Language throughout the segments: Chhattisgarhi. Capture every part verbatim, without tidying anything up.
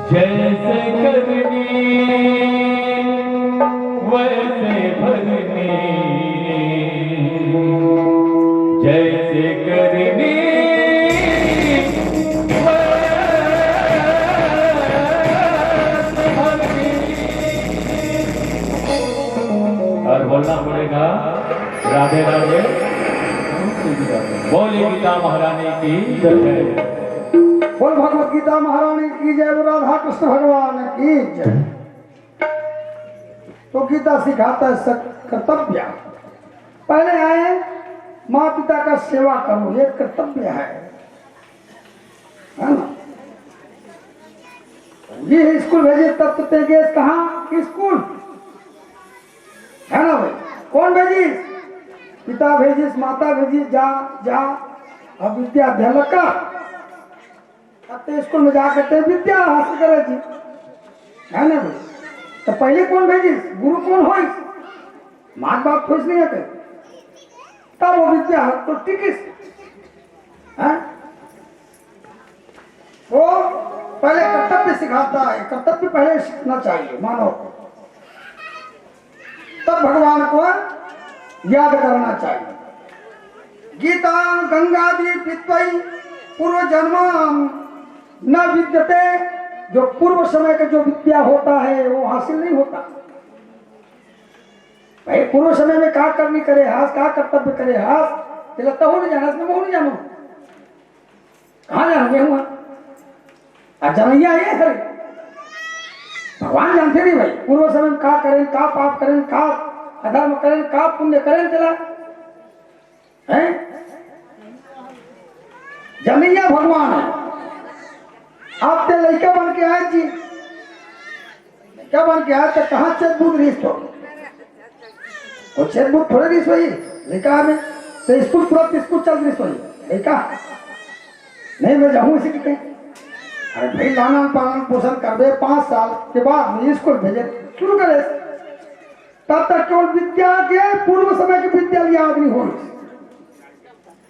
जैसे करनी वैसे भरनी, जैसे करनी वैसे भरनी। और बोलना पड़ेगा, राधे राधे। बोलिए गीता महारानी की जय। बोल भगवत गीता महारानी की जय, बोल राधा कृष्ण भगवान की जय। तो गीता सिखाता है सत-, कर्तव्य। पहले आए, माँ पिता का सेवा करो, ये कर्तव्य है, है ना? ये स्कूल भेजे तब तो तें गेस कहाँ? स्कूल, है ना भाई? कौन भेजिस? पिता भेजिस, माता भेजिस, जा, जा, अब विद्या अध्ययन लगा। अब तो स्कूल में जाकर ते विद्या हासिल करे जी, है ना भाई? तो पहले कौन भेजिस? गुरु कौन होइस? माँ बाप खुश नहीं होते, तब वो विद्या तो टिकिस, हैं? वो पहले कर्तव्य सिखाता है, कर्तव्य पहले सीखना चाहिए मानव को, तब भगवान को याद करना चाहिए। गीता गंगादि पीत्वै पूर्व जन्म न विद्यते। जो पूर्व समय का जो विद्या होता है, वो हासिल नहीं होता। भाई, पूर्व समय में का करनी करे हास, का कर्तव्य करे हास, तेला तहू नहीं जाना, इसमें वो नहीं जानो। कहाँ जाना मैं हुआ? आ, जानइया ये है। भगवान जानते नहीं भाई, पूर्व समय में का करें, का पाप करें, का अधर्म करें, का पुण्य करें, तेला हैं? जनैया भगवान है। आप ते लइका बन के आए जी, लइका बन के आए तो कहाँ चेत बुद्ध रहिस तो? वो चेत बुद्ध थोड़े रहिस वही लइका में, तो स्कूल, तुरंत स्कूल चल रहिस वही लइका। नहीं, मैं जाऊँ इसी के। अरे भाई, लालन पालन पोषण करबे, पाँच साल के बाद में स्कूल भेजे शुरू करे। तब तक केवल विद्या के, पूर्व समय की विद्या याद नहीं होई।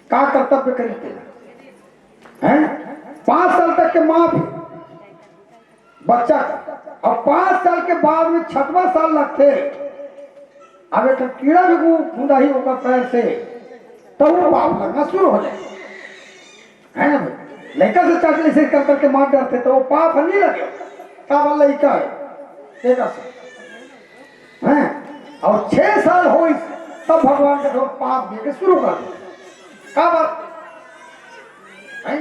का कर्तव्य करी तेला, हैं? पाँच साल तक के माफ बच्चा का। अब पाँच साल के बाद में छठवां साल लगथे, अब एक कीड़ा भी गू-, गूंदा ही ओकर पैर से, तो वो पाप लगना शुरू हो जाए, है ना भाई? लइका से चाकरी से कर करके मार डालते तो वो पाप नहीं लगे, का बोल लइका है, लइका से, हैं? और छह साल हो, तब भगवान के थोड़ा पाप दे के शुरू कर दे। का बात है?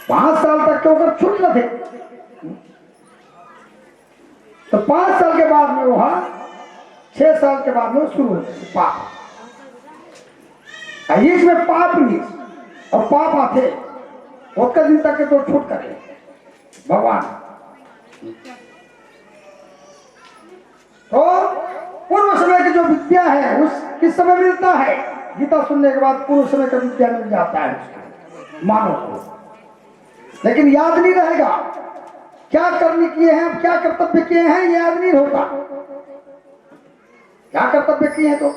पाँच साल तक के ओकर छूट न थे, तो पाँच साल के बाद में वो, हाँ, छह साल के बाद में वो शुरू हो जाते पाप। आ, इसमें पाप नहीं और पाप आथे, ओतका दिन तक के तो छूट करे भगवान। तो पूर्व समय की जो विद्या है, उस किस समय मिलता है? गीता सुनने के बाद पूर्व समय का विद्या मिल जाता है उसको। मानव को, लेकिन याद नहीं रहेगा क्या कर्म किए हैं, क्या कर्तव्य किए हैं, ये याद नहीं होता। क्या कर्तव्य किए हैं तो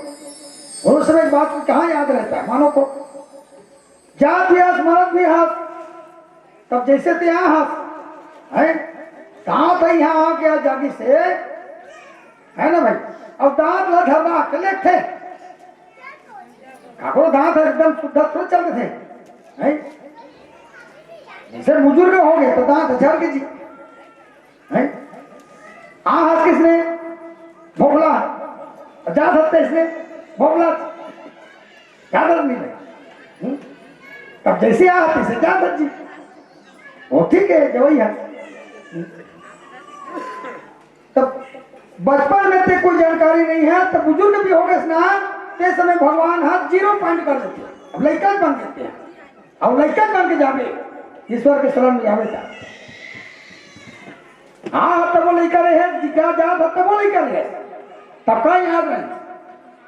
उस समय बात को कहाँ याद रहता है मानव को? जात भी हस, मरत भी हस, तब जैसे ते यहाँ हस, है? कहाँ था यहाँ आके आज जागी से, है ना भाई? अब दांत ला धरना के लेते, काको दांत एकदम शुद्ध थोड़ा चल थे, है? जैसे बुजुर्ग हो गए तो दांत झड़ के जी, है? आ हाथ किसने भोगला, जा सकते इसने भोगला, क्या दर्द नहीं है? हम्म? तब जैसे आ हाथ से जा दर्द जी, वो ठीक है, जवाई है। हम्म? तब बचपन में ते कोई जानकारी नहीं है, तब बुजुर्ग भी हो गए ना, ते समय भगवान हाथ जीरो पॉइंट कर देते हैं। अब लड़का बन देते हैं, अब लड़का बन के जावे, ईश्वर के शरण में जावे था। हाँ, तब वो लड़का रहे, जिज्ञासा था, तब वो लड़का रहे, तब का याद रही,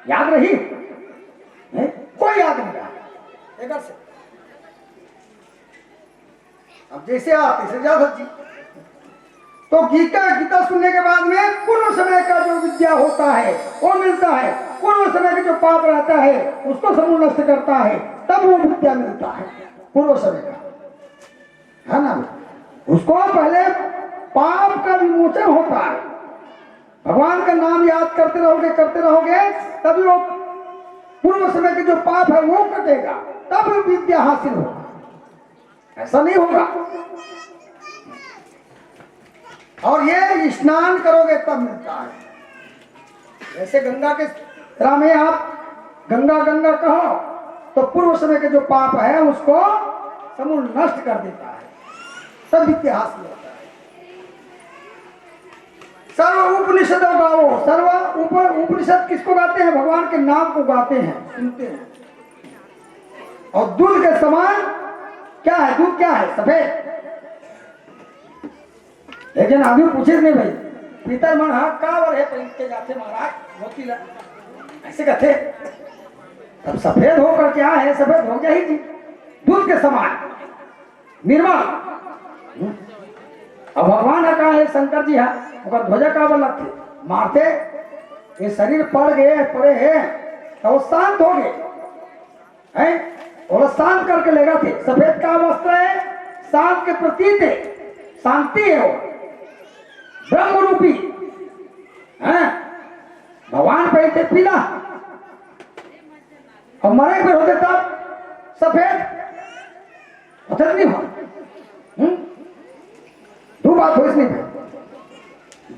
याद रही है? कोई याद नहीं रहा। एक से अब जैसे आप इसे जा सकती। तो गीता, गीता सुनने के बाद में पूर्व समय का जो विद्या होता है वो मिलता है, पूर्व समय का जो पाप रहता है उसको समूल नष्ट करता है, तब वो विद्या मिलता है पूर्व समय का, है ना? उसको पहले पाप का विमोचन होता है। भगवान का नाम याद करते रहोगे, करते रहोगे, तभी वो पूर्व समय के जो पाप है वो कटेगा, तब विद्या हासिल होगा। ऐसा नहीं होगा। और ये स्नान करोगे तब मिलता है। जैसे गंगा के धारा में आप गंगा गंगा कहो तो पूर्व समय के जो पाप है उसको समूल नष्ट कर देता है, तब इतिहास में होता है। सर्व उपनिषदों गाओ। सर्व उप, उपनिषद किसको गाते हैं? भगवान के नाम को गाते हैं, सुनते हैं। और दूध के समान क्या है? दूध क्या है? सफेद। लेकिन अभी पूछे नहीं भाई, पीतर मन हा का वर है पहन के जाते महाराज मोती ला, ऐसे कहते। तब सफेद होकर क्या है? सफेद हो गया ही जी, दूध के समान, निर्मल। अब भगवान हा का है, शंकर जी हा, ओकर ध्वजा का बर लगथे? मारते ये शरीर पड़ गए, पड़े हैं, तो वो शांत हो गए। हैं? वो शांत करके लेगा थे। सफेद का वस्त्र है, शांत के प्रतीक है, शांति है वो, ब्रह्म रूपी। हैं? भगवान पे थे पीला, और मरे पे होते तब सफेद होते नहीं हो। हम्म? दो बात हो इसमें।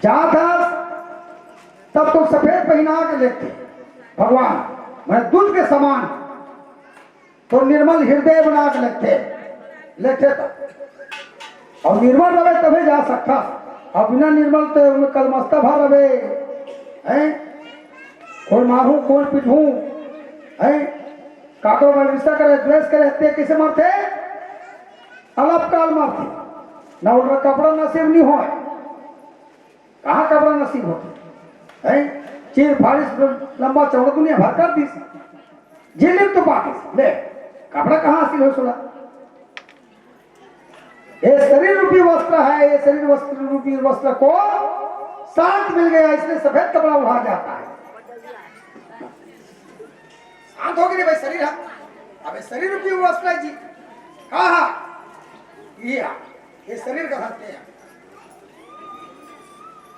जात हस तब तो सफेद पहना के लेते भगवान, मैं दूध के समान, तो निर्मल हृदय बना के लेते, लेते तब। और निर्मल रहे तभी जा सकता, और बिना निर्मल तो उनमें कलमस्ता भर रहे हैं। कोई मारू, कोई पिटू, हैं? काकरो में रिश्ता करे, द्वेष करे, ते किसे मरते? अलप काल मरते। ना उनका कपड़ा नसीब नहीं होए। कहाँ कपड़ा नसीब होते हैं? चीर फाड़िस लंबा चौड़ा दुनिया भर कर दी। जी लिप तो पाकिस। ले, कपड़ा कहाँ हासिल हो सुना? ये शरीर रूपी वस्त्र है, ये शरीर वस्त्र रूपी वस्त्र को शांत मिल गया, इसलिए सफेद कपड़ा उड़ा जाता है। शांत हो गए भाई शरीर, हाँ। अब ये शरीर रूपी वस्त्र है जी। हाँ, हाँ। ये, ये शरीर का धरते हैं।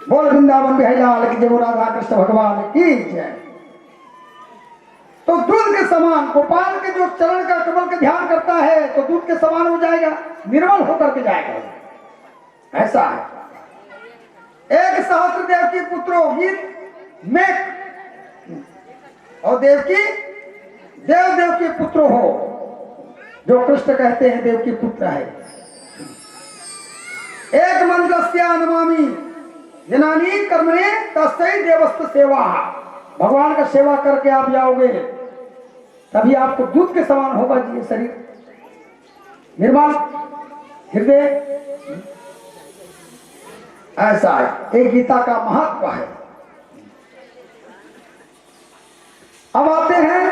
बोल वृंदावन बिहारी लाल की जय, बोल राधा कृष्ण भगवान की जय। तो दूध के समान, गोपाल के जो चरण का कमल का ध्यान करता है तो दूध के समान हो जाएगा, निर्मल होकर के जाएगा। ऐसा है। एक सहस्र देव की पुत्रो गीत में, और देव की, देव देव के पुत्र हो, जो कृष्ण कहते हैं देव के पुत्र है। एक मंत्रस्या नमामि जनानी कर्मणे तस्यै देवस्त सेवा। भगवान का सेवा करके आप जाओगे, तभी आपको दूध के समान होगा जी ये शरीर, निर्मल हृदय। ऐसा है, एक गीता का महत्व है। अब आते हैं,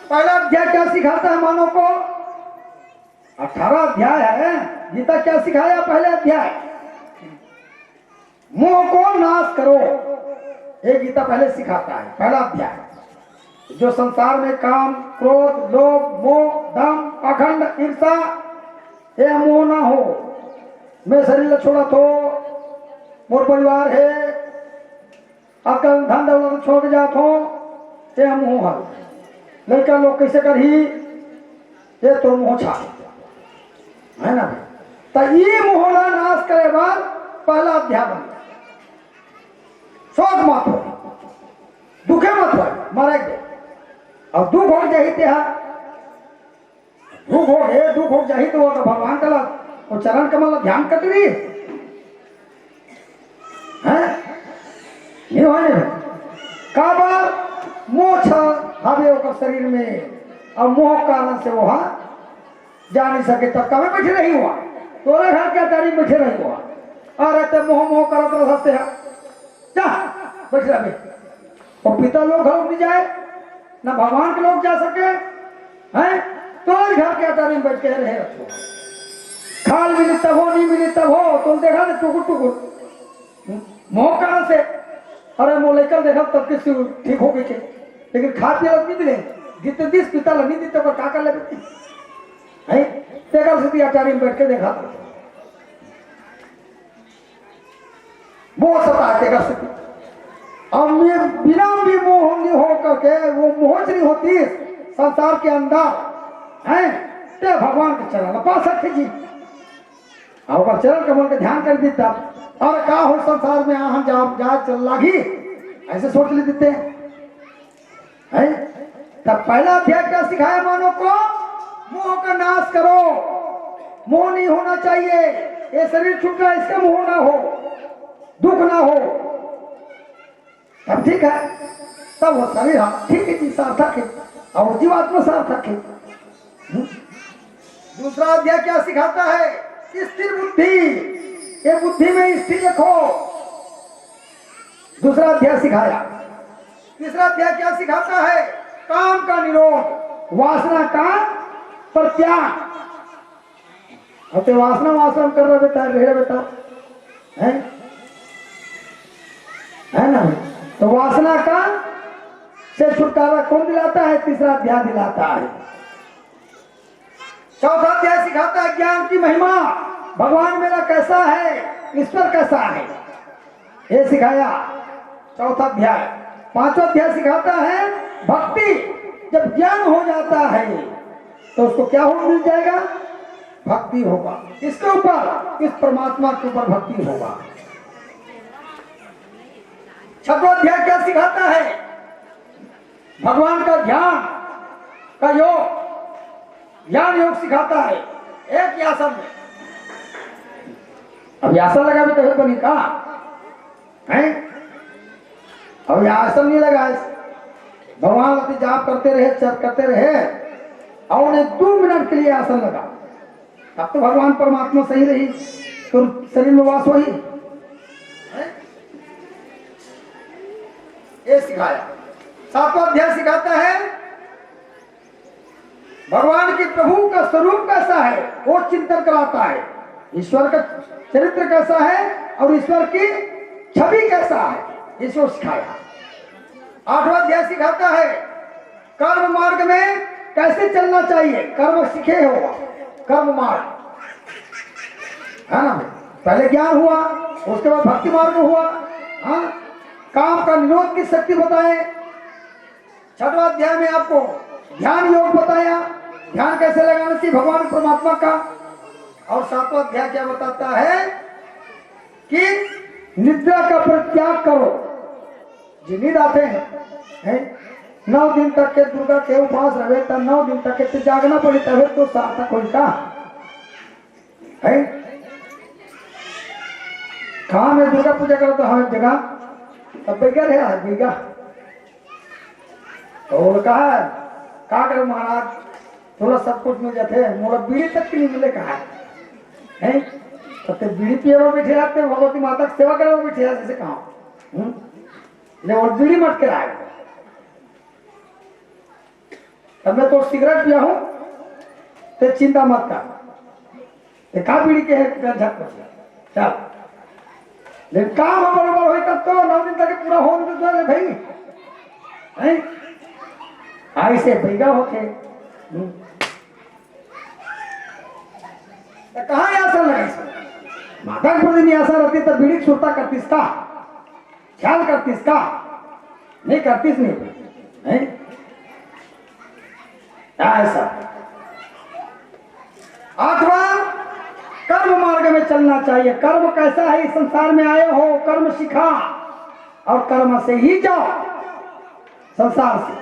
पहला अध्याय क्या सिखाता है मानव को? अठारह अध्याय है। गीता क्या सिखाया? पहले अध्याय, मोह को नाश करो। ये गीता पहले सिखाता है, पहला अध्याय। जो संसार में काम, क्रोध, लोभ, मोह, दम, पाखंड, ईर्षा, ये मोह ना हो। मैं शरीर ला छोड़त हो, मोर परिवार है, अकल धन दौलत छोड़ के जात हो, ये मोह है। लड़का लोग कैसे करही, ये तो मोह छा, है ना भाई? तो ये मोह ला नाश करे बर पहला अध्याय बन गया। शोक मत हो, दुखे मत हो, मरे के। और दुख हो जाही ते हा, दुख हो, हे दुख हो जाही तो वो भगवान का ला, वो चरण कमल ला ध्यान कर रही है, नहीं होने में। काबर? मोह छ हवे ओकर शरीर में, और मोह कारण से वो हा जा नहीं सके। तब कभी बैठे रही हुआ, तोरे घर के अटारी में बैठे रही हुआ, और रहते मोह मोह करत रह सकते हैं। जा, बैठ रह बे। वो पिता लोग घर नहीं जाए, ना भगवान के लोग जा सके, हैं? तो घर के अटारी में बैठ के रहे रखो। खाल मिली तब हो, नहीं मिली तब हो, तो देखा ना टुकुर टुकुर। मोह कारण से, अरे मोर लइका देखा तब के ठीक हो गई के, लेकिन खा पिया नहीं मिले, जितने दिस पिता लगी जितने पर का कर ले, हैं? तेकर से अटारी में बैठ के देखा। मोह सता है, तेकर से। अब मैं बिना भी मोह नहीं हो करके, वो मोह नहीं होती संसार के अंदर, हैं? ते भगवान के चरण पा सकते जी। और ओकर चरण कमल के ध्यान कर दी तब, और का हो संसार में आ हम जा, जा चल लागी, ऐसे सोच लेते हैं। तब पहला अध्याय क्या सिखाया मानव को? मोह का नाश करो, मोह नहीं होना चाहिए। ये शरीर छूट रहा है, इसका मोह ना हो, दुख ना हो, तब ठीक है। तब वो शरीर, हाँ, ठीक है जी, सार्थक है, और जीवात्मा सार्थक है। हम्म? दूसरा अध्याय क्या सिखाता है? स्थिर बुद्धि, ये बुद्धि में स्थिर रखो। दूसरा अध्याय सिखाया। तीसरा अध्याय क्या सिखाता है? काम का निरोध, वासना का परित्याग। अब ते वासना, वासना कर रहे बेटा, रहे बेटा, है, है ना? तो वासना का से छुटकारा कौन दिलाता है? तीसरा अध्याय दिलाता है। चौथा अध्याय सिखाता है ज्ञान की महिमा, भगवान मेरा कैसा है, ईश्वर कैसा है, ये सिखाया चौथा अध्याय। पांचवा अध्याय सिखाता है भक्ति। जब ज्ञान हो जाता है तो उसको क्या हो मिल जाएगा? भक्ति होगा। इसके ऊपर, इस परमात्मा के ऊपर भक्ति होगा। छठवां अध्याय क्या सिखाता है? भगवान का ध्यान का योग, ज्ञान योग सिखाता है। एक ही आसन में, अब ये आसन लगा भी तो बनी का है? अब ये आसन नहीं लगा है। भगवान अति जाप करते रहे, चर्च करते रहे, और उन्हें दो मिनट के लिए आसन लगा, तब तो भगवान परमात्मा सही रही, तो शरीर में वास वही है। ये सिखाया। सातवां अध्याय सिखाता है भगवान के, प्रभु का स्वरूप कैसा है, वो चिंतन कराता है। ईश्वर का चरित्र कैसा है और ईश्वर की छवि कैसा है, इसको सिखाया। आठवां अध्याय सिखाता है कर्म मार्ग में कैसे चलना चाहिए। कर्म सीखे हो, कर्म मार्ग, है ना? पहले ज्ञान हुआ, उसके बाद भक्ति मार्ग हुआ। हाँ, काम का निरोध की शक्ति बताए। छठवां अध्याय में आपको ध्यान योग बताया, ध्यान कैसे लगाना चाहिए भगवान परमात्मा का। और सातवां अध्याय क्या बताता है कि निद्रा का परित्याग करो। जे नींद आते हैं, हैं? नौ दिन तक के दुर्गा के उपास रहे, तब नौ दिन तक के जागना पड़ी, तब तो सार्थक होई का? है? कहाँ में दुर्गा पूजा करो तो हर जगह, तब बैठा रहे हर जगह। तो वो कहा, "का करो महाराज, तोला सब कुछ मिल जाते, मोला बीड़ी तक के नहीं मिले," कहा है। हैं? तो ते बीड़ी पिए में बैठे रहते, भगवती माता की सेवा करे में बैठे रहते, जैसे कहा। हम्म? ले, और बीड़ी मत कराए। तब मैं तो सिगरेट पिया हूँ, ते चिंता मत कर। ते का बीड़ी के हे, झट कर। चल, लेकिन काम ह बरोबर होही तब तो नौ दिन तक पूरा होन दे दे भाई। हैं? अइसे बइगा होथे। हम्म। त कहाँ आसन लगाइस? माता के प्रति नहीं आसन रहती त बीड़ी के सुरता करतिस का? ख्याल करतिस का? नहीं करतिस नहीं। हैं? ऐसा। आठवां, कर्म मार्ग में चलना चाहिए। कर्म कैसा है, इस संसार में आए हो, कर्म सीखा और कर्म से ही जाओ संसार से।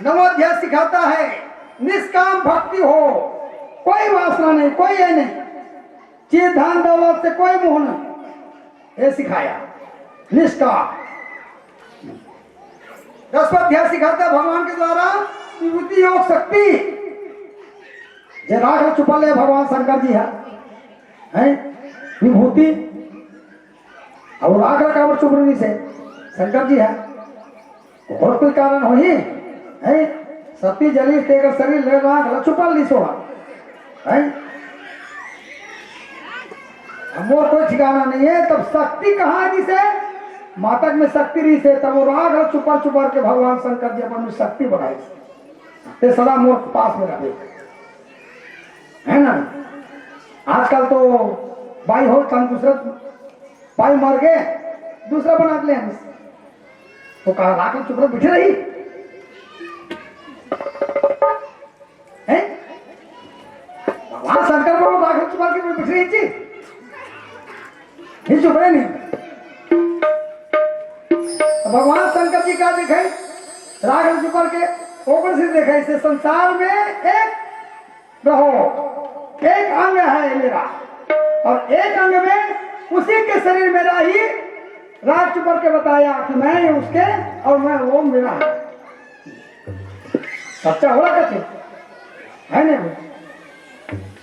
नवोध्याय सिखाता है, निष्काम भक्ति हो, कोई वासना नहीं, कोई ये नहीं, चीज धन दौलत से कोई मोह नहीं, ये सिखाया निष्काम। दसवां अध्याय सिखाता है भगवान के द्वारा विभूति योग शक्ति, जे राख ल छुपा ले भगवान शंकर जी है, हैं? विभूति। अब राख ल काबर छुपा रहिस हे शंकर जी है, और कोई कारण होही, हैं? सती जली तेकर शरीर ले राख ल छुपा लिस होहा, हैं? अब मोर कोई ठिकाना नहीं है, तब शक्ति कहाँ रहिस हे? माता के में शक्ति रहिस हे, तब वो राख ल छुपा छुपा के भगवान शंकर जी अपन में शक्ति बढ़ाइस। ते सदा मोर पास में रहे, है ना? आजकल तो बाई हो, तन दूसरा बाई मर गए, दूसरा बना के ले आने। तो कहा राख ल छुपा के बैठे रही, हैं? भगवान शंकर को राख ल छुपा के बैठे रही थी, नहीं छुपे नहीं। तो भगवान शंकर जी का दिखाई राख ल छुपा के, ओकर से दिखाई से संसार में एक रहो, एक अंग है मेरा, और एक अंग में उसी के शरीर मेरा ही राज छुपा के बताया कि मैं उसके और मैं वो मेरा है। सच्चा हो रहा कथे, है ना?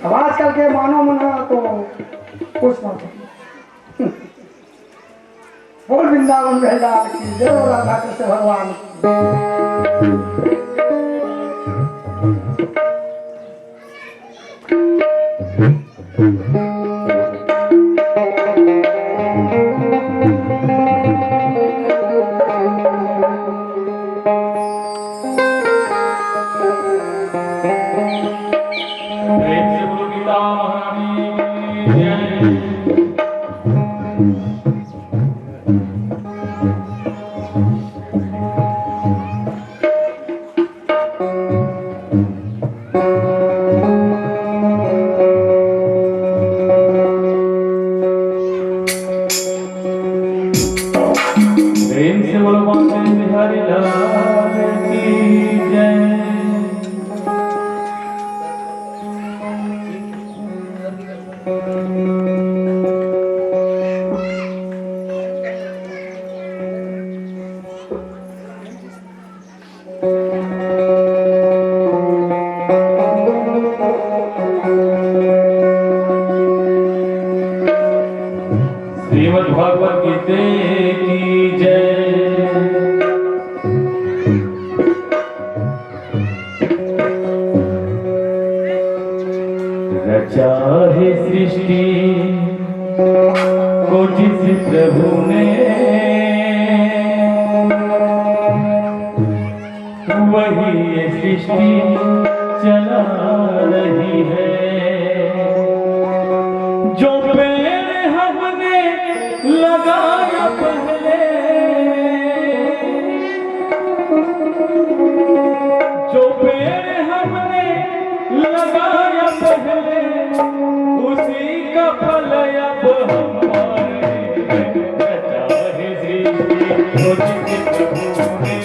अब आजकल के मानव मन ह तो कुछ मत। बोल वृंदावन बिहारी लाल की जय, बोल राधा कृष्ण भगवान की। प्रेम से बोलो गीता महारानी की जय। प्रेम से बोलो बांके बिहारी लाल की जय। श्रीमद् भागवत गीते की जय। रचा है सृष्टि को जिस प्रभु ने, वही ये सृष्टि चला रही है। जो पेड़ हमने लगाया पहले, जो पेड़ हमने लगाया पहले, उसी का फल अब हम पा रहे हैं। रचा है सृष्टि को जिस प्रभु ने,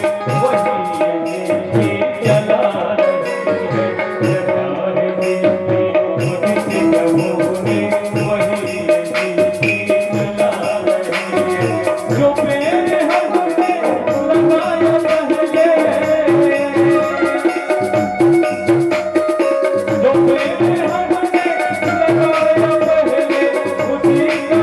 वही ये सृष्टि चला रही है। रचा है सृष्टि को जिस प्रभु ने, वही ये सृष्टि चला रही है। जो पेड़ हमने लगाया पहले, जो पेड़ हमने लगाया पहले, उसी का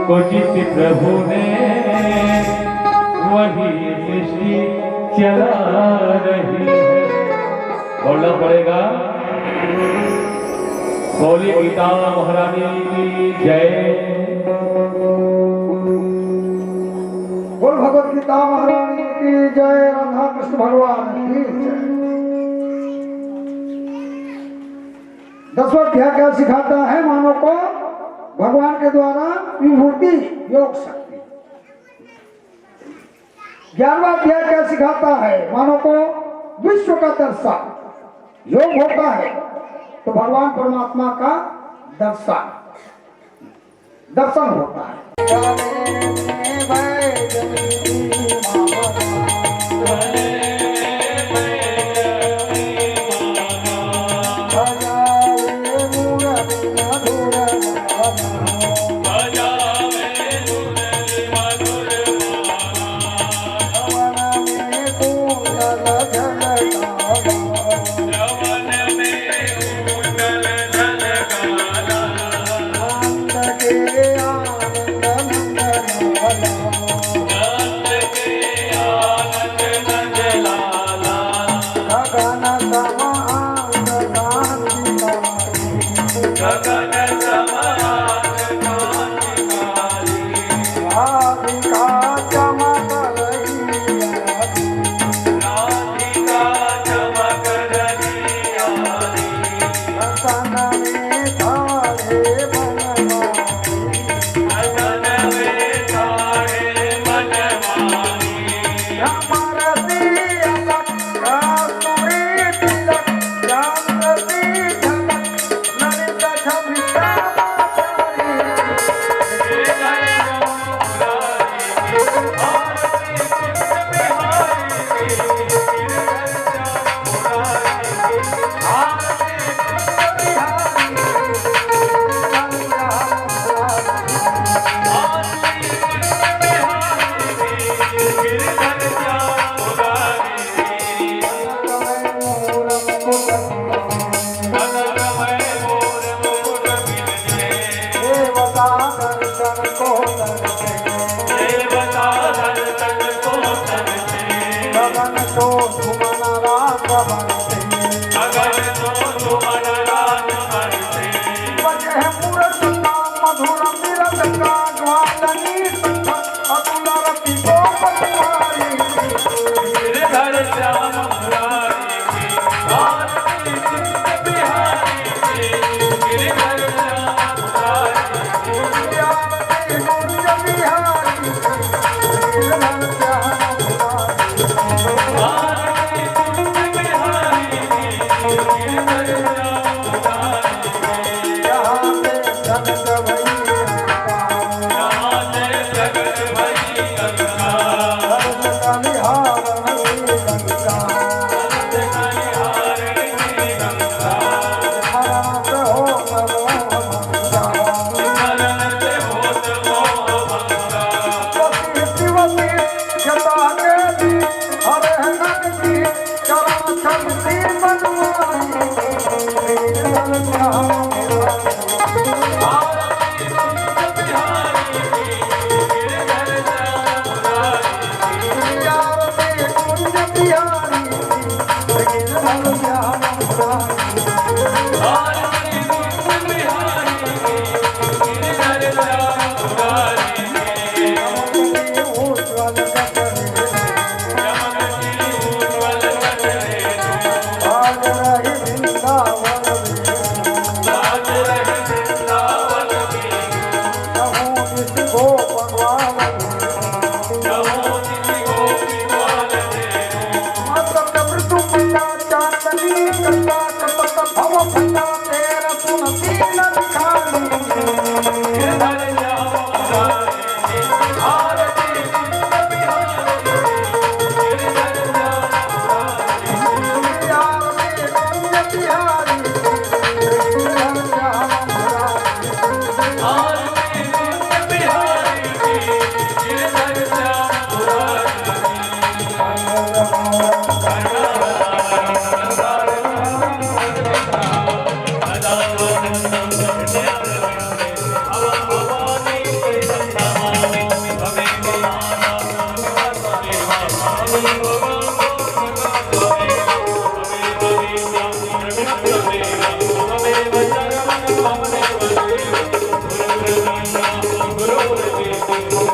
को चित्त प्रभु ने, वही सृष्टि चला रही है। बोलना पड़ेगा, बोली गीता महारानी की जय। बोल भगवत गीता महारानी की जय, राधा कृष्ण भगवान की जय। दसवां अध्याय क्या सिखाता है? मानव को भगवान के द्वारा विभूति, योग शक्ति। ग्यारहवाँ अध्याय क्या सिखाता है? मानव को विश्व का दर्शन। योग होता है तो भगवान परमात्मा का दर्शन, दर्शन होता है।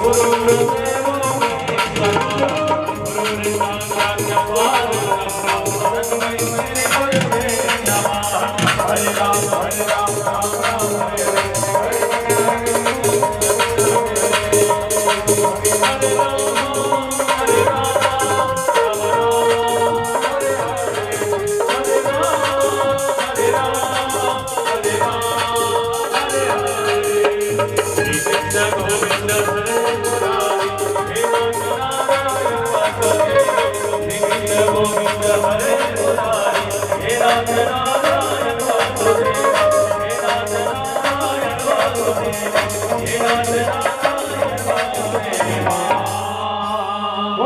बोल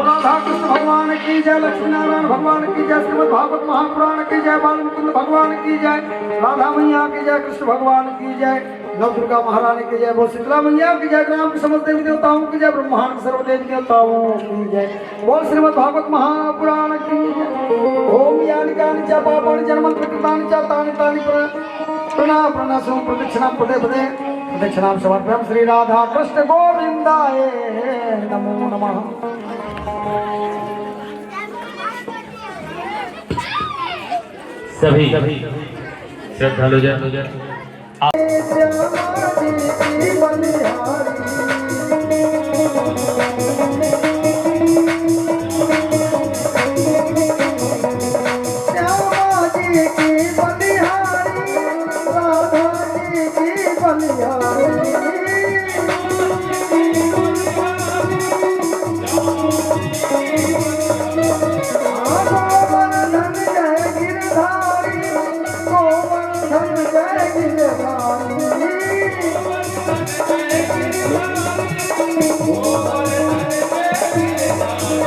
राधा कृष्ण भगवान की जय, लक्ष्मी नारायण भगवान की जय, श्रीमद् भागवत महापुराण की जय, बाल मुकुंद भगवान की जय, राधा मैया की जय, कृष्ण भगवान की जय, नव दुर्गा महारानी की जय, बोल शीतला मैया की जय, ग्राम के समस्त देवी देवताओं की जय, ब्रह्मांड के सर्व देवी देवताओं की जय। बोल श्रीमद् भागवत महापुराण की जय। ओम यानि कानि च पापानि जन्मांतरकृतानि च तानि तानि प्र-, प्रणा-, प्रणाशु प्रदक्षिणां पदे पदे प्रदक्षिणां समर्पयामि। श्री राधा कृष्ण गोविंदाय नमो नमः। सभी श्रद्धालु जन, श्यामा जी की बलिहारी। श्यामा जी की बलिहारी, राधा जी की बलिहारी। गोवर्धन जय गिरधारी, गोवर्धन जय गिरधारी।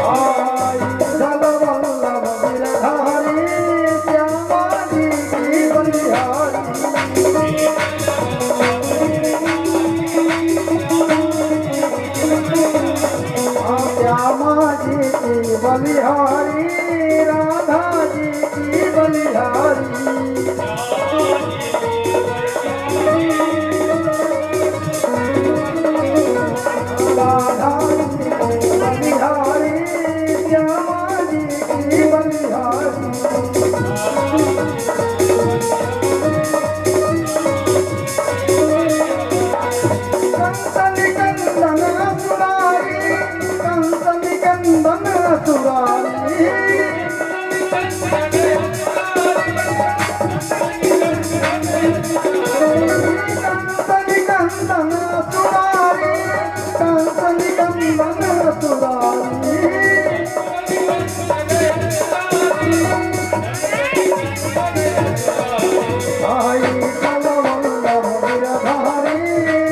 आई जलवल्लभ गिरधारी, श्यामा जी की बलिहारी। श्यामा जी की बलिहारी, राधा जी की बलिहारी। राधा जी की बलिहारी, श्यामा जी की बलिहारी। कंस निकंदन असुरारी, कंस निकंदन असुरारी। कंस निकंदन असुरारी, कंस निकंदन असुरारी। आई जलवल्लभ गिरधारी,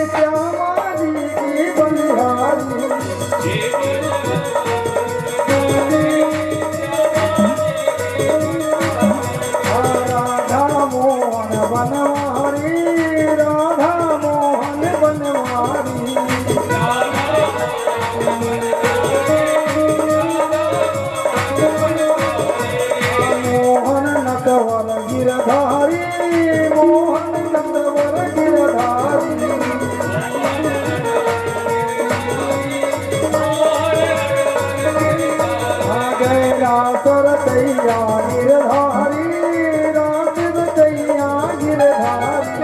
श्यामा जी की बलिहारी। राधा मोहन बनवारी, राधा मोहन बनवारी। मोहन नटवर गिरधारी, मोहन नटवर गिरधारी। आ गए रास रचैया गिरधारी, रास रचैया गिरधारी।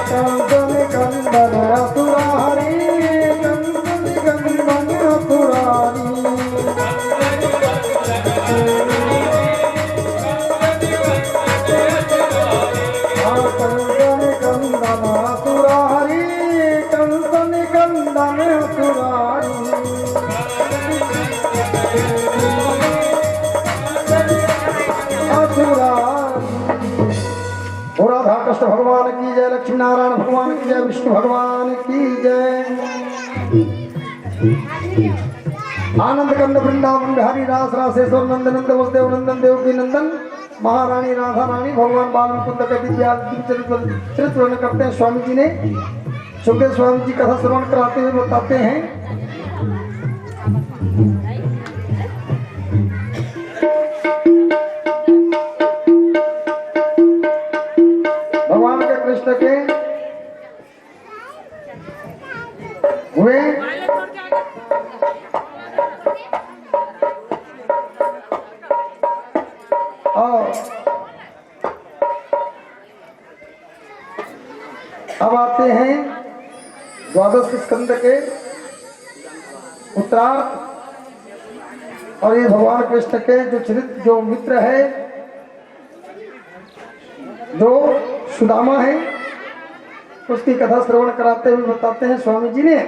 कंस निकंदन असुरारी, कंस निकंदन असुरारी। कंस निकंदन असुरारी, कंस निकंदन असुरारी। असुरारी। बोल राधा कृष्ण भगवान की जय, लक्ष्मी नारायण भगवान की जय, विष्णु भगवान की जय। आनंद कंद वृंदावन बिहारी रास रासेश्वर नंद नंद वसुदेव नंदन देवकी नंदन महारानी राधा रानी भगवान बाल मुकुंद का दिव्य चरित्र, चरित्र वर्णन करते हैं स्वामी जी ने। सुखदेव स्वामी जी कथा श्रवण कराते हुए बताते हैं। सके हुए। और अब आते हैं द्वादश स्कंद के उत्तरार्थ, और ये भगवान कृष्ण के जो चरित्र, जो मित्र है, जो सुदामा है, उसकी कथा श्रवण कराते हुए बताते हैं स्वामी जी ने,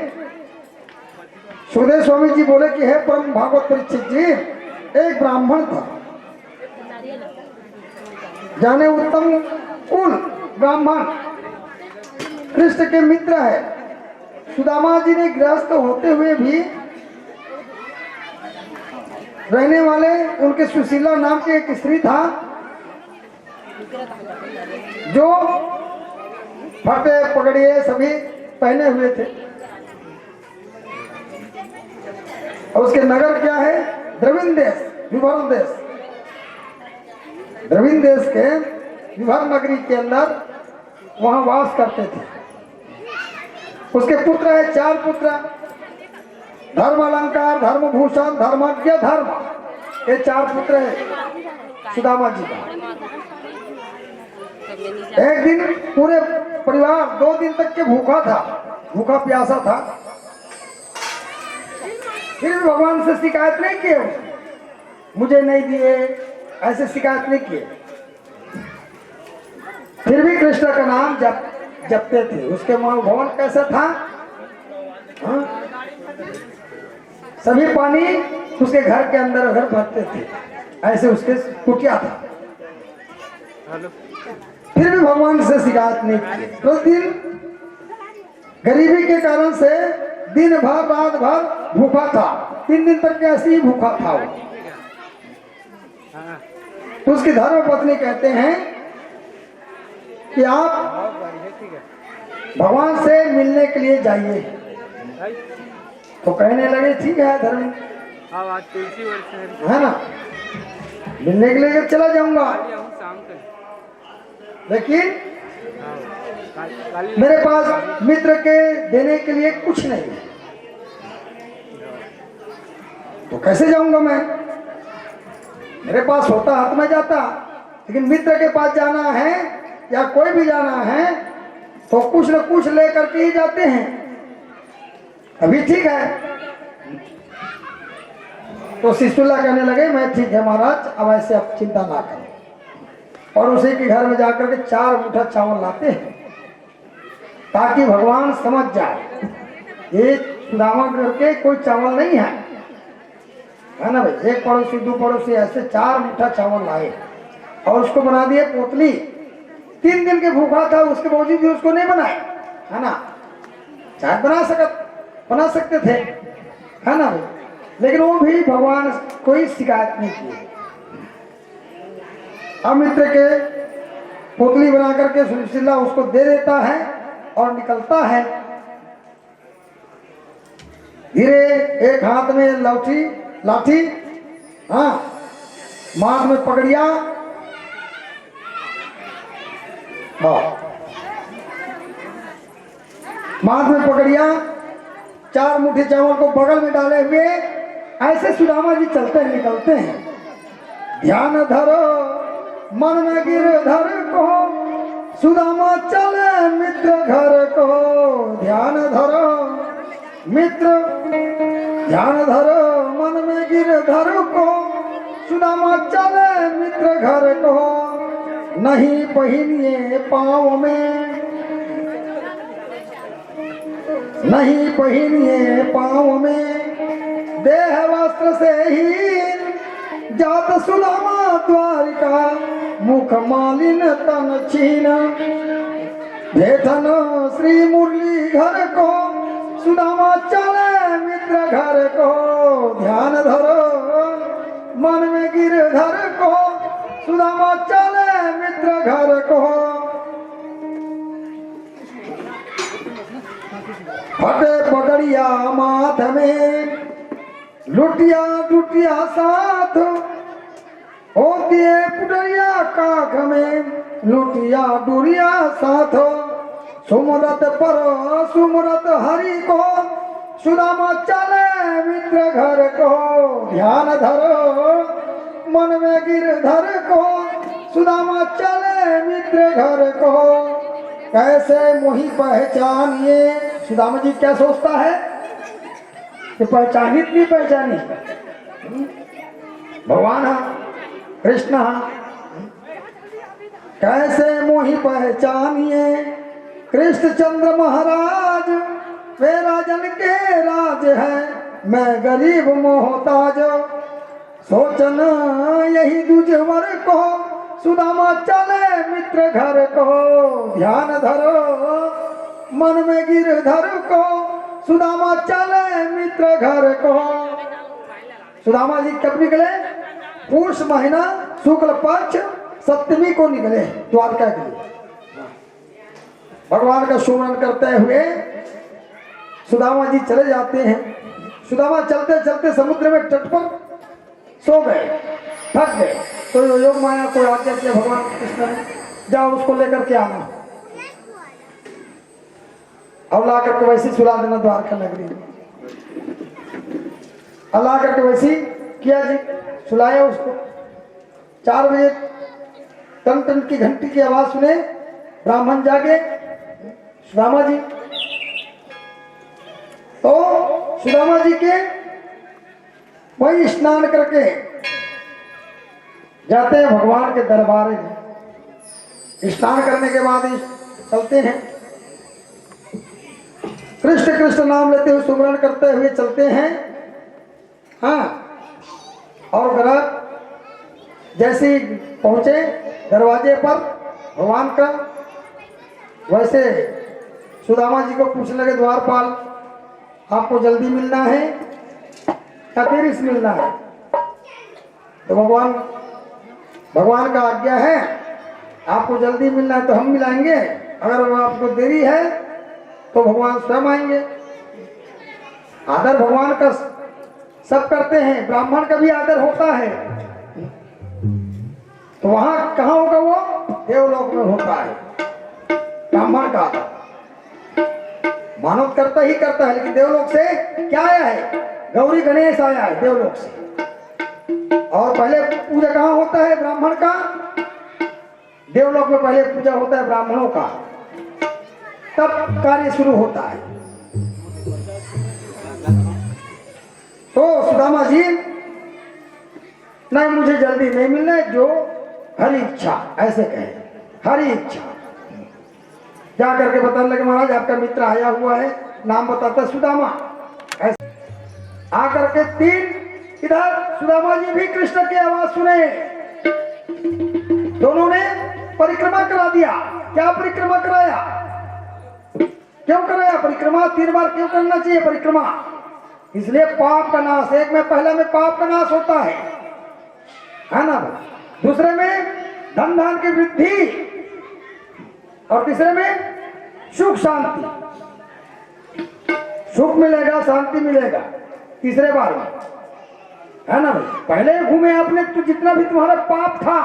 सुखदेव स्वामी जी बोले कि हे परम भागवत परीक्षित जी, एक ब्राह्मण था, जाने उत्तम कुल ब्राह्मण, कृष्ण के मित्र है। सुदामा जी ने गृहस्थ होते हुए भी रहने वाले उनके सुशीला नाम की एक स्त्री था, जो फटे पगड़िए सभी पहने हुए थे। और उसके नगर क्या है? द्रविण देश, विभर देश। द्रविण देश के विभर नगरी के अंदर वहां वास करते थे। उसके पुत्र है, चार पुत्र, धर्म अलंकार, धर्म भूषण, धर्मज्ञ, धर्म, ये चार पुत्र है सुदामा जी का। एक दिन पूरे परिवार दो दिन तक के भूखा था, भूखा प्यासा था, फिर भी भगवान से शिकायत नहीं किए उसने, मुझे नहीं दिए, ऐसे शिकायत नहीं किए। फिर भी कृष्ण का नाम जप जपते थे। उसके वहां भवन कैसा था? हाँ? सभी पानी उसके घर के अंदर उधर भरते थे, ऐसे उसके कुटिया था। फिर भी भगवान से शिकायत नहीं की। प्रतिदिन गरीबी के कारण से दिन भर रात भर भूखा था। तीन दिन तक के ऐसे ही भूखा था वो। तो उसकी धर्म पत्नी कहते हैं कि आप भगवान से मिलने के लिए जाइए। तो कहने लगे, ठीक है धर्म, हाँ, आज तुलसी वर्ष है। है ना, मिलने के लिए चला जाऊंगा, शाम तक। लेकिन मेरे पास मित्र के देने के लिए कुछ नहीं है, तो कैसे जाऊंगा मैं? मेरे पास होता हाथ में जाता, लेकिन मित्र के पास जाना है या कोई भी जाना है तो कुछ न कुछ लेकर के ही जाते हैं, तभी ठीक है। तो शिशुला कहने लगे, मैं ठीक है महाराज, अब ऐसे आप चिंता ना करें। और उसी के घर में जाकर के चार मुठा चावल लाते हैं, ताकि भगवान समझ जाए ये सुदामा करके कोई चावल नहीं है, है ना भाई? एक पड़ोसी, दो पड़ोसी, ऐसे चार मुठा चावल लाए और उसको बना दिए पोतली। तीन दिन के भूखा था, उसके बावजूद भी उसको नहीं बनाए, है ना? शायद बना सकत बना सकते थे, है ना भाई? लेकिन वो भी भगवान कोई शिकायत नहीं किए। अमित्र के पुतली बना करके सुशीला उसको दे देता है और निकलता है। धीरे, एक हाथ में लाठी लाठी, हाँ, माथ में पगड़िया, हाँ, माथ में पगड़िया, चार मुट्ठी चावल को बगल में डाले हुए ऐसे सुदामा जी चलते हैं, निकलते हैं। ध्यान धरो मन में गिरधर को, सुदामा चले मित्र घर को। ध्यान धरो मित्र, ध्यान धरो मन में गिरधर को, सुदामा चले मित्र घर को। नहीं पहिनिए पाँव में, नहीं पहिनिए पाँव में, देह वस्त्र से ही जात सुदामा द्वारिका, मुख मालिन तन छीन। भेटन श्री मुरली घर को, सुदामा चले मित्र घर को। ध्यान धरो मन में गिरधर को, सुदामा चले मित्र घर को। फटे पगड़िया माथ में, लुटिया डुरिया साथ, होती है पुटरिया काख में, लुटिया डुरिया साथ। सुमरत पर सुमरत हरि को, सुदामा चले मित्र घर को। ध्यान धरो मन में गिरधर को, सुदामा चले मित्र घर को। कैसे मोहि पहचानिए। सुदामा जी क्या सोचता है कि पहचानी कि नहीं पहचानी? भगवान हा, कृष्ण हा। कैसे मोहि पहचानिए कृष्ण चंद्र महाराज, वे राजन के राज है, मैं गरीब मोहताज। सोचन यही दुजवर को, सुदामा चले मित्र घर को। ध्यान धरो मन में गिरधर को, सुदामा चले मित्र घर को। सुदामा जी कब निकले? पूस महीना शुक्ल पक्ष सप्तमी को निकले द्वारका के लिए। भगवान का सुमरण करते हुए सुदामा जी चले जाते हैं। सुदामा चलते चलते समुद्र में तट पर सो गए, थक गए। तो यो योग माया को आज्ञा किया भगवान कृष्ण ने, "जाओ, उसको लेकर के आना।" और ला करके वैसे ही सुला देना द्वारका नगरी में। और ला करके वैसे ही किया जी, सुलाया उसको। चार बजे टन टन की घंटी की आवाज सुने, ब्राह्मण जागे, सुदामा जी। तो सुदामा जी के वही स्नान करके जाते हैं भगवान के दरबार में। स्नान करने के बाद ही चलते हैं, कृष्ण कृष्ण नाम लेते हुए सुमरण करते हुए चलते हैं। हाँ, और ग्रह जैसे ही पहुंचे दरवाजे पर भगवान का, वैसे सुदामा जी को पूछने लगे द्वारपाल, "आपको जल्दी मिलना है या देरी से मिलना है?" तो भगवान, भगवान का आज्ञा है, "आपको जल्दी मिलना है तो हम मिलाएंगे, अगर आपको देरी है तो भगवान स्वयं आएंगे।" आदर भगवान का सब करते हैं, ब्राह्मण का भी आदर होता है। तो वहां कहां होगा वो? देवलोक में होता है ब्राह्मण का आदर। मानव करता ही करता है, लेकिन देवलोक से क्या आया है? गौरी गणेश आया है देवलोक से। और पहले पूजा कहां होता है ब्राह्मण का? देवलोक में पहले पूजा होता है ब्राह्मणों का, तब कार्य शुरू होता है। तो सुदामा जी, "नहीं, मुझे जल्दी नहीं मिलना है, जो हरी इच्छा", ऐसे कहे, "हरी इच्छा।" जा करके बताने लगे, "महाराज, आपका मित्र आया हुआ है, नाम बताता है सुदामा।" ऐसे आ करके तीन, इधर सुदामा जी भी कृष्ण की आवाज सुने, दोनों ने परिक्रमा करा दिया। क्या परिक्रमा कराया? क्यों कराया परिक्रमा? तीन बार क्यों करना चाहिए परिक्रमा? इसलिए पाप का नाश, एक में, पहला में पाप का नाश होता है, है ना? दूसरे में धन धान की वृद्धि, और तीसरे में सुख शांति, सुख मिलेगा, शांति मिलेगा तीसरे बार में, है ना भाई? पहले घूमे आपने तो जितना भी तुम्हारा पाप था,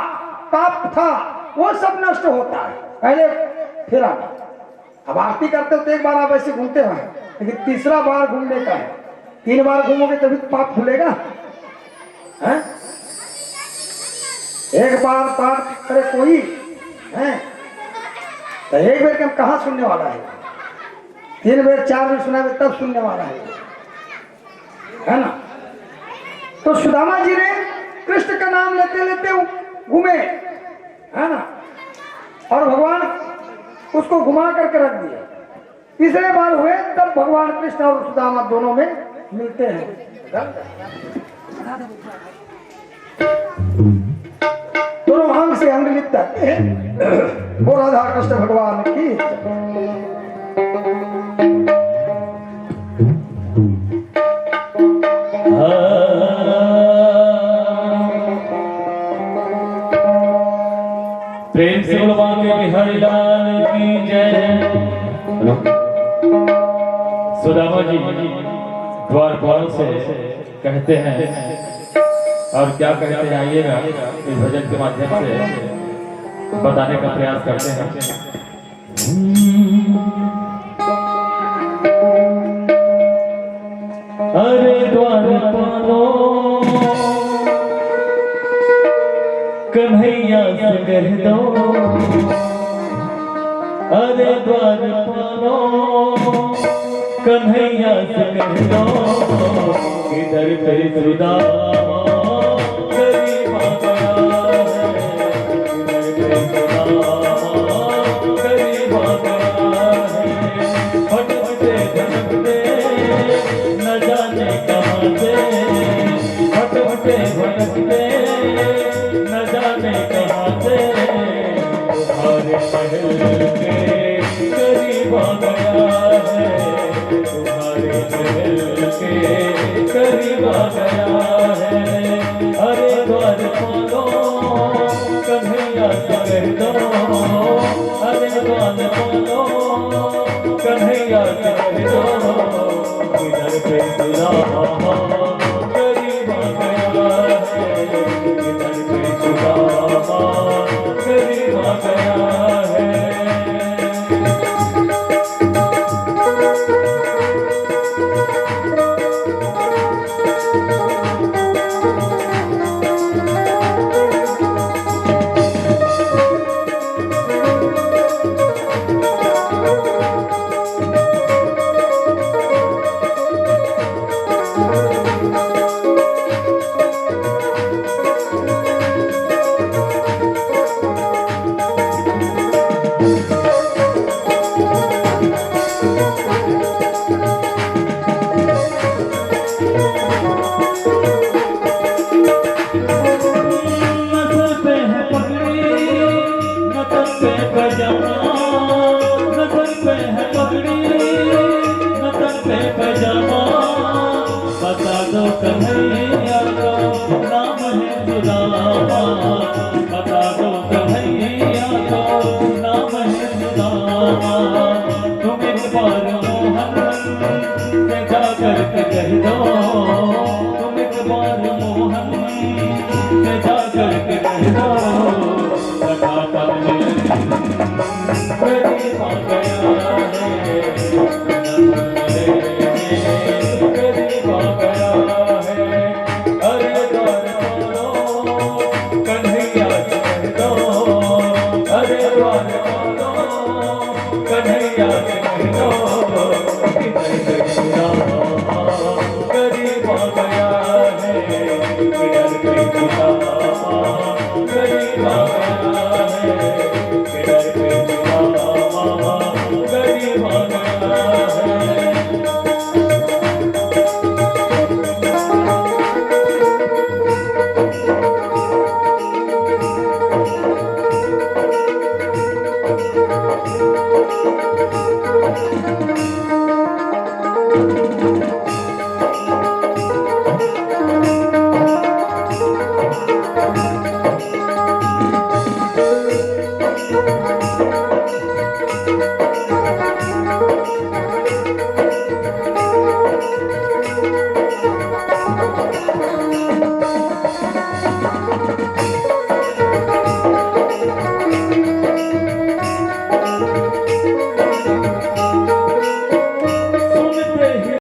पाप था, वो सब नष्ट होता है पहले फेरा में। अब आरती करते हो तो एक बार आप ऐसे घूमते हो, लेकिन तीसरा बार घूमने का है। तीन बार घूमोगे तभी तो पाप खुलेगा, हैं? एक बार पाठ करे कोई, हैं? तो एक बेर के हम कहाँ सुनने वाला है? तीन बेर, चार बेर सुनावे तब सुनने वाला है, है ना? तो सुदामा जी ने कृष्ण का नाम लेते लेते घूमे, है ना? और भगवान उसको घुमा करके रख दिए। तीसरे बार हुए तब भगवान कृष्ण और सुदामा दोनों में मिलते हैं। दोनों अंग से अंग लिपट जाते हैं। बोल राधा कृष्ण भगवान की। प्रेम से बोलो बांके बिहारी लाल की जय। सुदामा जी द्वारपाल से कहते हैं, और क्या कहते हैं, आइएगा, इस भजन के माध्यम से बताने का प्रयास करते हैं। अरे द्वारपालो, कन्हैया से कह दो। अरे द्वारपालो, कन्हैया से कह दो, इधर पे सुदामा गरीब आ गया है, इधर पे सुदामा गरीब आ गया है। भटकते भटकते न जाने कहाँ से, भटकते भटकते न जाने कहाँ से तुम्हारे महल के करीब आ गया है, तुम्हारे महल के करीब आ गया है। अरे द्वारपालो, कन्हैया से कह दो, अरे द्वारपालो, कन्हैया से कह दो, इधर पे सुदामा गरीब आ गया है, इधर पे सुदामा गरीब आ गया है। नजर पे है पगड़ी, न तन पे पैजामा, नजर पे है पगड़ी, न तन पे पैजामा। बता दो कन्हैया को नाम है सुदामा, बता दो कन्हैया को नाम है सुदामा। तुम एक बार मोहन से जा करके कह दो, तुम एक बार मोहन से जा करके कह दो, सदा पल करीब आ गया है, करीब आ गया है। अरे द्वारपालो, कन्हैया से कह दो, अरे द्वारपालो, कन्हैया से कह दो, इधर पे सुदामा गरीब आ गया है, इधर पे सुदामा गरीब आ गया है, इधर पे सुदामा गरीब आ गया है।